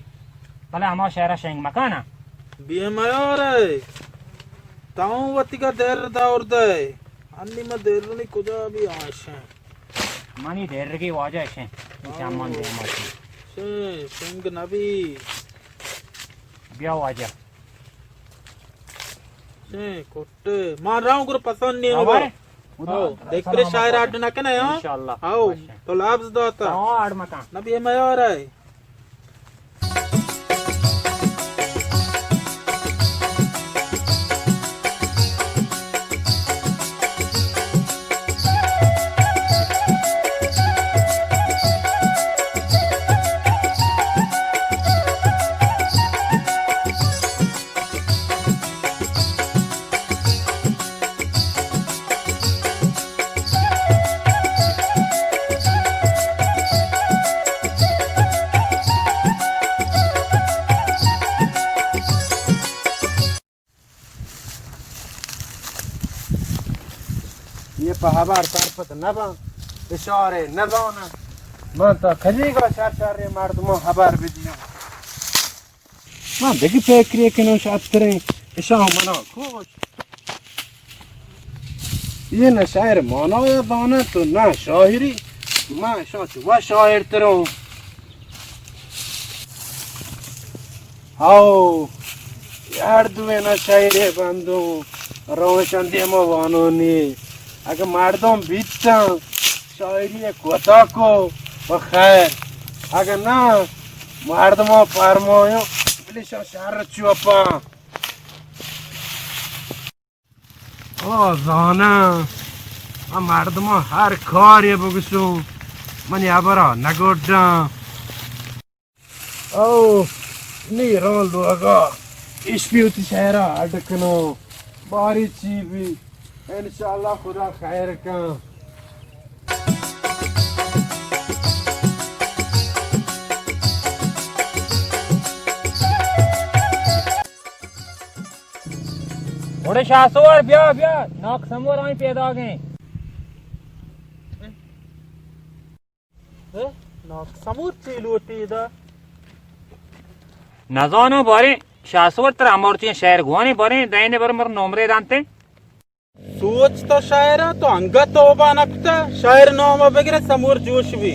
بلے ہما شعرا شنگ مکانا۔ بے میار ئے، تاں وتیگا در دور دئے، انی ما درنی کجا بی آشیں۔ منی درگی واجہ شیں، چمان دے ما شیں۔ شیں، شنگ نبی۔ بیا واجہ۔ شیں، کٹ۔ ما راؤں گر پسند نہیں ہوگا۔ ہاؤ، دیکھ پر شاعر اڈ نہ کنے، ہاں؟ انشاءاللہ۔ ہاؤ، تو لابز داتا۔ ہاں، اڈ مکان۔ نبی میں آ رہا ہے۔ بار سرپد نباں، اشارے نزاناں۔ من تا کجیگا شر شریں مردماں خبر بدیاں۔ من دگہ فکرے کناں شرتریں، اشاں منا کوش۔ یہ نہ شاعر مانا یا زاناں تو نہ شاعری، من اشاں چہ وش شاعر تروں۔ ہاؤ، ہر دوئیں شاعرے بندوں، روشن دیما وانونی۔ اگہ مردم بیتاں، شاعری کوتاکو و خیر۔ اگہ نہ، مردماں فرمایوں، بلے شا شر چوپاں۔ او زاناں، آ مردماں ہر کارے بگشوں، منی ہبرا نگڈاں۔ او نی رون لوگا، اشپی وتی شہرا اڈ کنوں، باری چی بی، انشاءاللہ خدا خیر کن۔ اوڑے شاہ سوار، بیا، بیا، ناک سمور آئیں پیداگیں۔ اے، ناک سمور چی لوٹی دا؟ نزاناں باریں، شاہ سوار ترا امرچیں شہر گوانے باریں، دین بر مر نمرے دانتے۔ سوچ تو شاعرا تو انگت توبہ نہ کتا، شاعر نام بگرے سمور جوش بی۔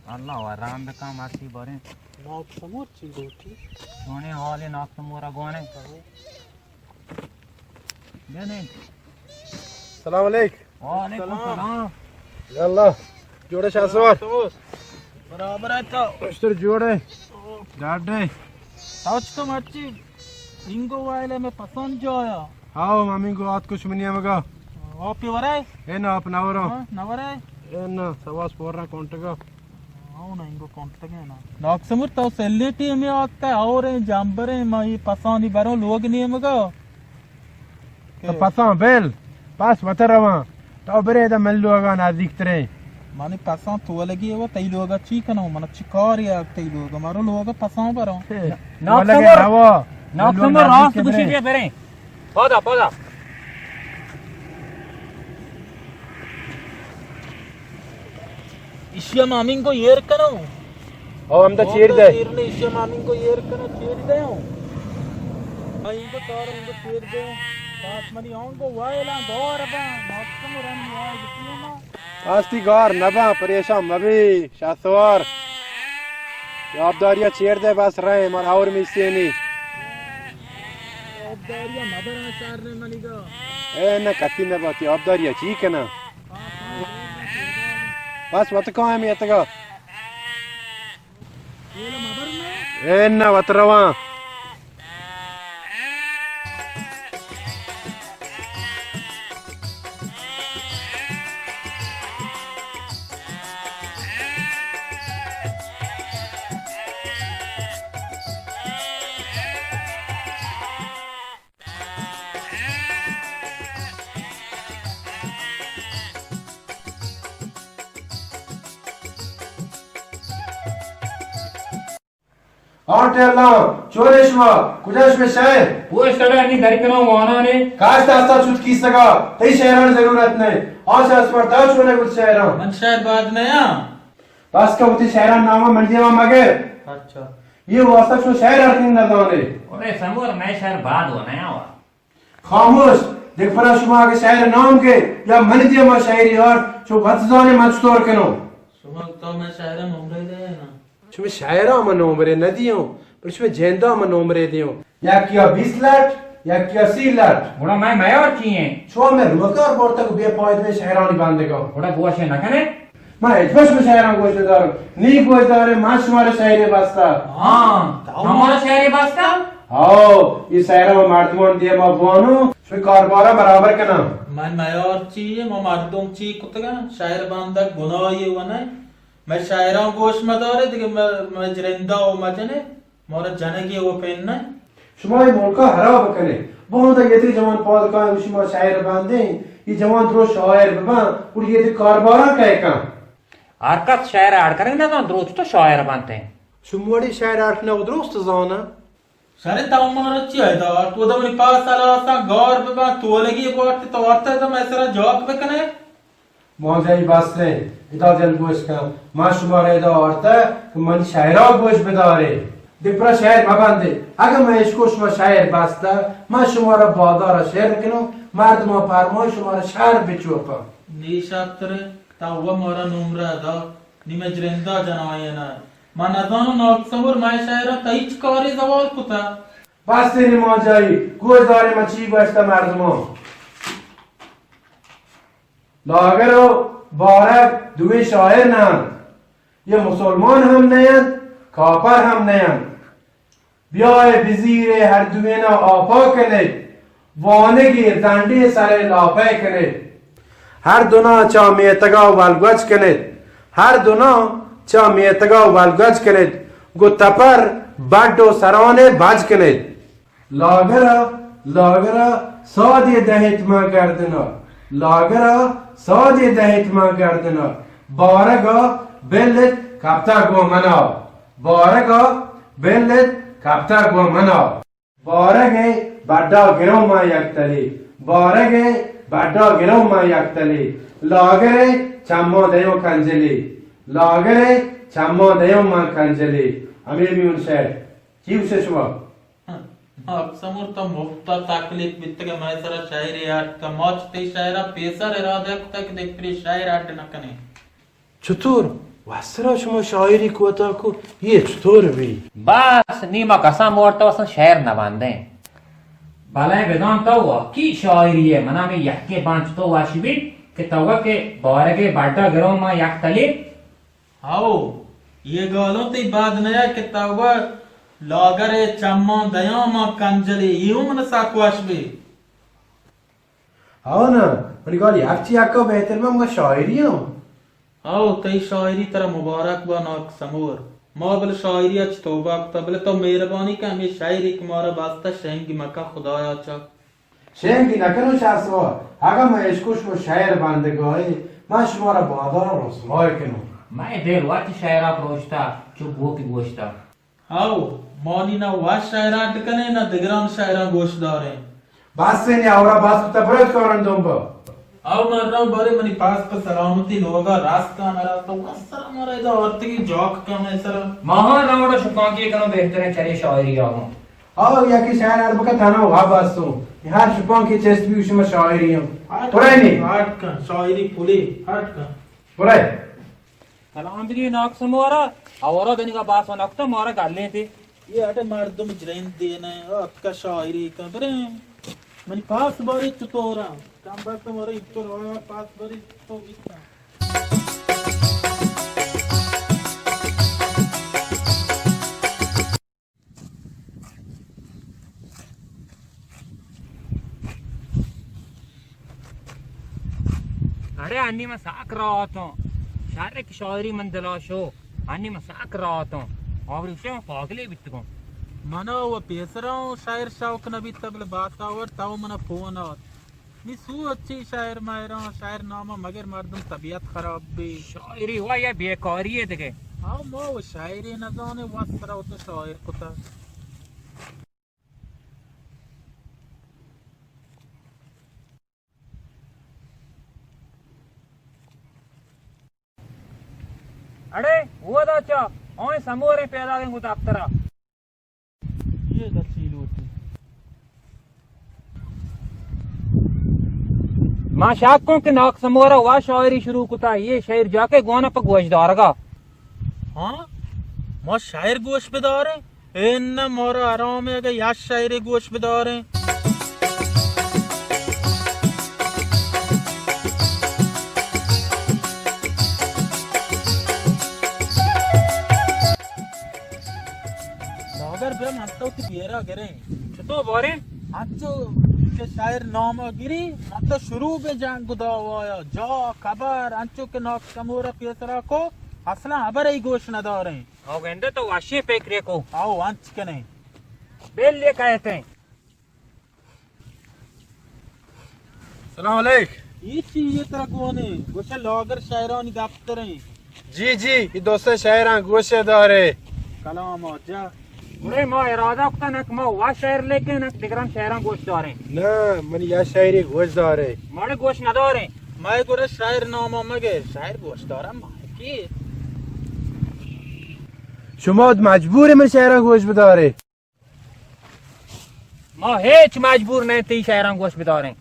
اللہ و رحم بکن مرچی باریں۔ ناک سمور چی لوٹی؟ چونیں حالے ناک سمور گوانے؟ بیا دیں۔ سلام علیک۔ وعلیکم سلام۔ یا اللہ۔ جوڑے شاہ سوار؟ برابر ہے تو۔ اشتر جوڑے۔ ڈاڈے۔ تو چکو مرچی؟ اینگو وائل ءَ مئے پسان جایا۔ ہاؤ، ہمینگو آتکو شمئے نیمگا۔ آپے ورائے؟ اے نا، آپ نہ وراں۔ ہاں، نہ ورائے؟ اے نا، سواس پورا کونٹگا۔ ہاؤ نا، اینگو کونٹگے نا۔ ناک سمور تو سلیٹی ہمے آتکا، اور ایں جامبر ایں، ما یہ پسانی بروں لوگ نیمگا۔ تو پساں بل، پس وت رواں۔ تو برے ادا من لوگا نزدیک تریں۔ منی پساں تولگی و تئی لوگا چی کنوں؟ من چی کاری آ تئی لوگا؟ مارو لوگا پساں بروں۔ ناک سمور، ناک سمور راست گوشی، بیا بریں۔ پادا، پادا۔ ایشی ءَ ما ہمینگو ایر کنوں۔ او ہمدا چیر دے۔ چیر نے، ایشی ءَ ما ہمینگو ایر کنوں، چیر دے ہوں۔ ہاں، اینگو تار، اینگو چیر دے ہوں۔ پاس منی آنگو وائلاں دور باں، ماتم رن وائل کیما۔ پاستی گار نباں، پریشان مبی، شاہ سوار۔ یہ آبداریا چیر دے، بس رہے، مر اور میسینی۔ آبداریا مبر شار نے منی گا۔ اے نہ کتی نباتی، آبداریا چی کنا؟ بس وت کائیں اتگا۔ اے نہ وت رواں۔ آں ٹیلاں، چونے شما؟ کجا شمے شعر؟ پوش تڑا نی در کنو وانا نے۔ کاش داستا چوت کیسگا، تئی شعران ضرورت نے۔ آ شاہ سوار، تا چونے گل شعران؟ من شعر باد نیا۔ بس کا وتی شعران ناما من دیما مگر۔ اچھا۔ یہ واسطہ شو شعر ارتین نہ دانے۔ ارے سمور، میں شعر باد ہو نیا ہوا۔ خاموش! دگہ برا شما اگہ شاعر نام گے یا منی دیما شاعری آرت، چو وت زانے من چطور کنوں۔ شما تو مئے شاعر نمرے دے نا۔ شما شاعر ما نمرے نہ دیوں، پر شما جندا ما نمرے دیوں۔ یکیا بیست لٹ، یکیا سی لٹ۔ گڑا مئے میار چی ہیں؟ شما مئے روزگار برتگ بے پائد میں شاعرانی بندگا۔ گڑا گوشے نہ کنے؟ من ہچبر شمئے شاعراں گوش ندارم۔ نی گوش دارے، من شمارا شاعرے بستا۔ ہاں، تو مارا شاعرے بستا؟ ہاؤ، یہ شاعرہ و مردمان دیما بوانو، شمئے کاربارا برابر کناں۔ من میار چی، ما مردم چی کتگاں؟ شاعر بندگ گناہی و نہ۔ مئے شاعراں گوش مدارے، دگہ مئے، مئے جرندا و مجنے۔ مارا جنگے و پن نہ۔ شما اے ملکا ہراب کنے۔ باندا یدے جوان پاد کائیں، گوشی ما شاعر بندیں، یہ جوان درو شاعر ببن، اور یہ دے کارباراں کئے کن۔ ہر کس شاعر اڑ کنگ نہ زان، دروت تو شاعر بنتے۔ شما وڑی شاعر اڑ کنگ و درست زانا۔ شریں، تو مارا چی ادا آرت؟ اودا منی پاس ہلاساں گار بباں، تولگی بوارت، تو آرت ادا مئے سرا جاک بکنے؟ مانجائی بس ایں، ادا دل گوش کن۔ من شمارا ادا آرتہ کہ منی شعرا گوش بدارے۔ دگہ برا شعر مبندے۔ اگہ من اشکو شما شعر بستہ، من شمارا بادارا شعر کنوں، مردماں پرمائیں شمارا شر بچوپاں۔ نی شرتر ایں، تو و مارا نمرہ دا، نی مئے جرندا جنائینہ۔ من نزانوں ناکسمور مئے شعرا تئی چہ کارے زوال کتہ؟ بس ایں نی مانجائی، گوش دارے من چی گوشتہ مردماں۔ لاگر و بارگ دوئیں شاعر نہ انت، یہ مسلمان ہم نہ انت، کاپر ہم نہ انت۔ بیائے بزیرے ہر دوئینا آپا کنیت، وانگے زنڈے سرے لاپے کنیت۔ ہر دونا چا میتگا ولگوج کنیت، ہر دونا چا میتگا ولگوج کنیت، گو تپر بڈ و سرانے بج کنیت۔ لاگرا، لاگرا سادے دہیت ماں گردنا، لاگرا سادے دہیت ماں گردنا، بارگا بلت کپتا گوں منا، بارگا بلت کپتا گوں منا۔ بارگے بڈا گروں ماں یک تلے، بارگے بڈا گروں ماں یک تلے، لاگرے چماں دیوں کنجلے، لاگرے چماں دیوں ماں کنجلے۔ ہمے میون شعر۔ چی گوشے شما؟ ہاں، سمور تو مفتا تکلیف بیتگے مئے سرا شاعری اڈ کن۔ ما چہ تئی شاعرا پیسر ارادہ کتگ کہ دگہ پرے شاعر اڈ نہ کنیں۔ چطور؟ وسرا شما شاعری کوتا کو، یہ چطور بی؟ بس، نی ما کسان مورتا وسن شعر نہ بندیں۔ بلے بزان تو واقعی شاعری ہے، منا میں یکے بانچ تو وش بیت کہ تو کہ بارگے بڈا گروں ما یک تلی۔ ہاؤ، یہ گالوں تئی بد نیا کہ تو لاگر چماں دیاں ما کنجلے، یہ من سک وش بی۔ ہاؤ نا، منی گال ہرچی حقا بہتر من شاعری ہوں۔ ہاؤ، تئی شاعری ترا مبارک با ناک سمور۔ ما بل شاعری اچ توبہ کتا، بلے تو مہربانی کہ ہمیں شاعری کہ مارا باستا شنگ مکا خدایا چک۔ شنگ نہ کنوں شاہ سوار، اگاں من اشکو شما شعر بندگاہے، من شمارا بادارا رسوائے کنوں۔ مئے دل وت شعرا پروشتا، چو گوک گوشتا۔ ہاؤ، مانی نہ وش شعر اڈ کنیں، نہ دگران شعراں گوش داریں۔ بس ایں، ہورا بس کتا برت کارن دنبا۔ ہاؤ، من راں بارے منی پاس پہ سلامتی لوگا راست کا نہ راست، وسرا مارا ادا آرتگی جاک کا مئے سرا۔ ماہاں راوڑا شپانکی کنو بہتریں چرے شاعری آگوں۔ آ، یکے شعر اربکہ تھانو ہب استوں۔ ہر شپانکے چست بی شما شاعری ہم۔ ہٹ پرائے نی؟ ہٹ کن، شاعری پولی، ہٹ کن۔ پرائے۔ سلام بگی ناک سمورا، ہورا دنگا باس و نکتا مارا گلیں تے۔ یہ اڈ مردم جرین دینے، اتکا شاعری کن، برے۔ منی پاس باری چطورا؟ کم بخت مارا ایتو رویا پاس باری چطور بیتا؟ اڑے انی من ساک راہ اتوں، شر کہ شاعری من دلا شو، انی من ساک راہ اتوں، آوری گوشے من پاگلے بیتگوں۔ منا و پیسرا شاعر شوق نہ بیتا، بلے باتاور تو منا فون آت۔ نی سوچی شاعر ماہراں، شاعر نامہ مگر مردم طبیعت خراب بی۔ شاعری وا یا بیکاری ہے دگہ۔ ہاں، ما و شاعری نزانے، وت سرا تو شاعر کتا۔ اڑے، اودا چا، اوئیں سموریں پیداگیں گوں دفترا۔ یہ گچی لوٹی۔ ما شاک کوں کہ ناک سمورا وا شاعری شروع کتا، یہ شعر جا کے گوانا پہ گوش دارگا۔ ہاں؟ ما شاعر گوش بداریں؟ اے نہ مارا حرام ہے، اگہ یک شاعرے گوش بداریں۔ ناگر برم انتو کہ بیرا گریں۔ چطور باریں؟ انچو کہ شاعر نام گری، انتو شروع بے جنگ دعوایا، جا خبر، انچو کہ ناک سمورا پیسرا کو، اصلاً خبر ہی گوش نداریں۔ او گندے تو وشیں فکرے کو۔ آؤ، انچ کنیں۔ بل یہ کہتے ہیں۔ سلام علیک۔ یہ چی یہ ترا گونے؟ گوشے لاگر شاعرانی دفتر ہیں۔ جی، جی، یہ دوستے شاعران گوشے دارے۔ کلام آ جا۔ گڑا ما ارادہ کتا نہ کہ ما وا شعر لیکیں نہ کہ دگران شعراں گوش داریں۔ نہ، من یا شعری گوش دارے۔ ماڑے گوش نہ داریں۔ مئے گڑا شعر نامہ مگے، شعر گوش دارم ما کی؟ شما مجبور من شعراں گوش بدارے۔ ما ہچ مجبور نہ تئی شعراں گوش بداریں۔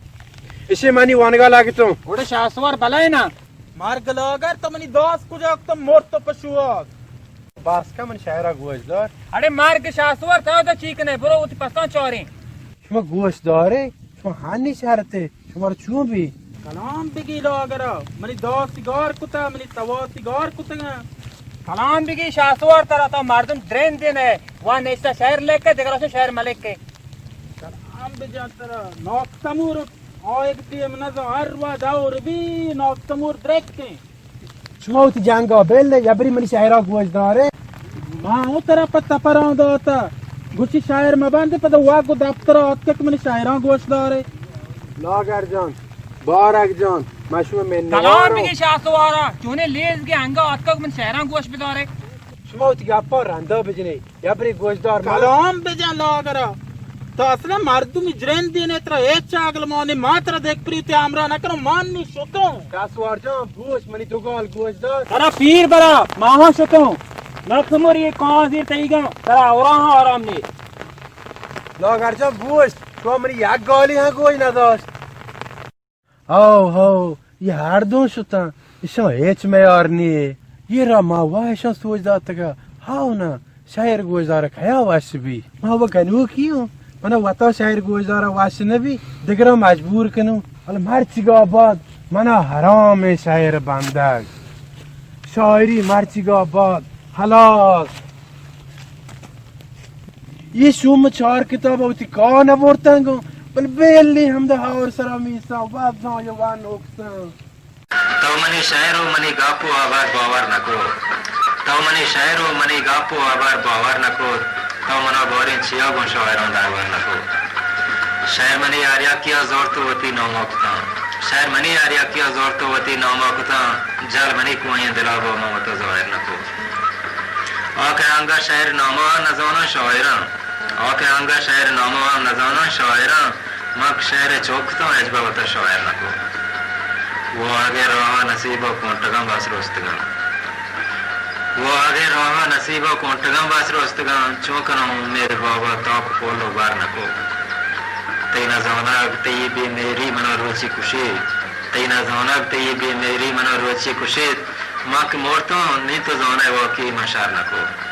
اسے منی وانگا لگتوں۔ گڑا شاسوار بلائے نا۔ مرگ لاگر تو منی داس کجا کتو مرت و پشوات۔ بس کا من شعرا گوش دار۔ اڑے مرگ شاسوار تو دا چی کنے، برو وتی پستان چاریں۔ شما گوش دارے، شما ہانی شرطے، شما رو چون بی؟ کلام بگی لاگرا، منی داسی گار کتا، منی تواسی گار کتگا۔ کلام بگی شاسوار ترا تو مردم درین دین ہے، وا نشتا شعر لکھ کے، دگرا شعر ملک کے۔ کلام بجان ترا، ناکتمور آیگ دیم نزا، ہر وا دور بی، ناکتمور درکیں۔ شما وتی جنگا بل، یا بری منی شعرا گوش دارے۔ ما ہوں ترا پہ تپران داتا۔ گوشی شاعر مبند، پدا واگ و دفتر آتکہ کہ منی شاعراں گوش دارے۔ لاگر جان، بارک جان، ما شما منواروں۔ کلام بگی شاہ سوارا، چونے لیز گے انگا آتکہ کہ من شاعراں گوش بدارے۔ شما وتی گپا رندا بجنے۔ یا بری گوشدار مہ۔ کلام بجن لاگرا۔ تو اصلا مردمی جرندی نے، ترا ہچ عقل مانے، ما ترا دیکھ پری تے ہمراہ نہ کرو، مان نی شتوں۔ کسوار جان بوش منی دو گال گوشدار۔ ترا پیر برا، ماہاں شتوں۔ نقمر یہ کان زیر تئیگاں، ترا اوراں آرام نے۔ لاگر جان بوش، تو منی یک گالی ہاں گوش نہ داشت۔ ہو، ہو، یہ ہر دو شتاں، اشاں ہچ میار نیے۔ یہ را ما وا اشاں سوج داتگا۔ ہاو نا، شاعر گوشدار کیا وش بی۔ ما وہ گنوکی ہوں، منا وتا شاعر گوشدار وش نبی، دگرا مجبور کنوں۔ بل مرچگا بعد منا حرام شاعر بندگ۔ شاعری مرچگا بعد حلال۔ یہ شوم چار کتاب وتی کان برتنگ، بل بیلی ہمدا ہاور سرا میسا، بعد زان یہ وان نوکتاں۔ تو منی شعر و منی گپ و ہبر باور نکو۔ تو منی شعر و منی گپ و ہبر باور نکو۔ تو منا باریں چیا گوں شاعراں درور نکو۔ شعر منی ہر یکیا زور تو وتی ناما کتاں۔ شعر منی ہر یکیا زور تو وتی ناما کتاں۔ جل منی کوہیں دلا با من وتا ظاہر نکو۔ آ کہ انگا شعر نامہ نزاناں شاعراں، آ کہ انگا شعر نامہ نزاناں شاعراں، من کہ شعر چوک کتاں ہچبر وتا شاعر نکو۔ وہ آگے راہ نصیب و کونٹگاں بس رستگاں۔ وہ آگے راہ نصیب و کونٹگاں بس رستگاں، چون کناں امید بابا تاک پول و بر نکو۔ تئی نزانگ تئی بے مہری منا روچی کشیت، تئی نزانگ تئی بے مہری منا روچی کشیت، من کہ مرتاں نی تو زانئے واقعی من شر نکو۔